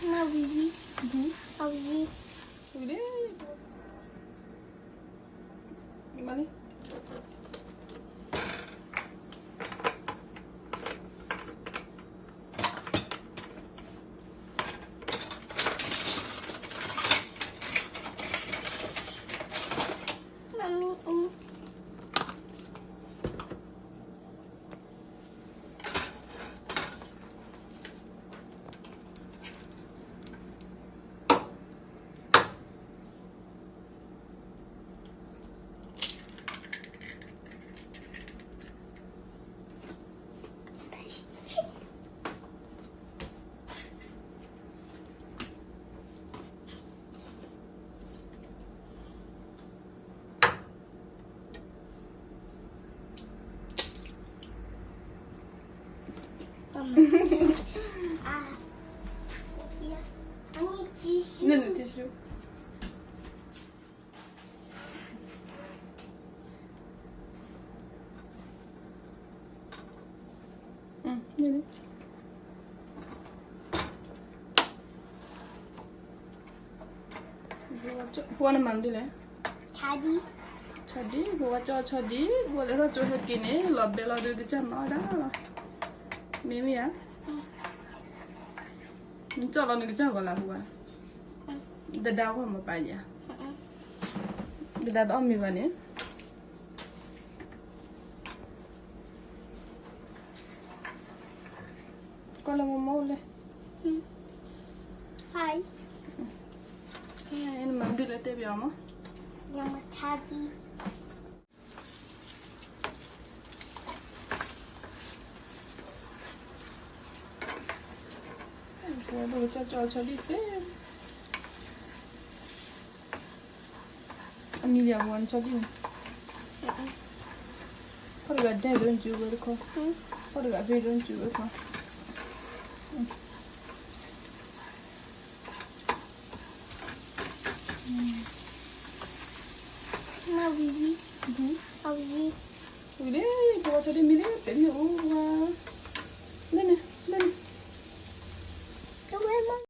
မၤဝံၤလံ, မၤဝံၤလံ, ဝံၤလံ, မၤလံ.ပှၤနမၤမနုၤလဲၣ်, ဆီဒံၣ်, ပှၤကၠီဆီဒံၣ်, ပှၤလဲၤထီၣ်ကၠီဟဲက့ၤန့ၣ် လီၤဘဲလီၤဒုးကစၢ်နီၤဒၣ်လီၤ, မ့မ့ၢ်ဧါ, နကၠီလီၤနကစၢ်ဂီၤလၢပှၤ, ဒဒါဂီၢ်မပာ်ယၤ, ဒဒါတအီၣ်မ့ၤဘၣ်န့ၣ် ကွၢ်လၢမိၢ်မိၢ်အိၣ်လဲၣ်, နမၤဒုးလဲၣ်တဲပျီမး, ပှၤဒိၣ်ကၠီကၠီဆီဒံၣ်တဲ အမံၤလံအဝဲနဆီဒံၣ်န့ၣ်, ခီၣ်တဂၤဒဲဒိၣ်နစုဝဲတခီ, ခီၣ်တဂၤဒဲဒိၣ်နစုဝဲတခီ, မၤဝံၤလံ, မၤဝံၤလံ, ဝံၤလံ, ပှၤဆီဒံၣ်မံၤလံ ပမ့ၢ်အိၣ်ဝဲ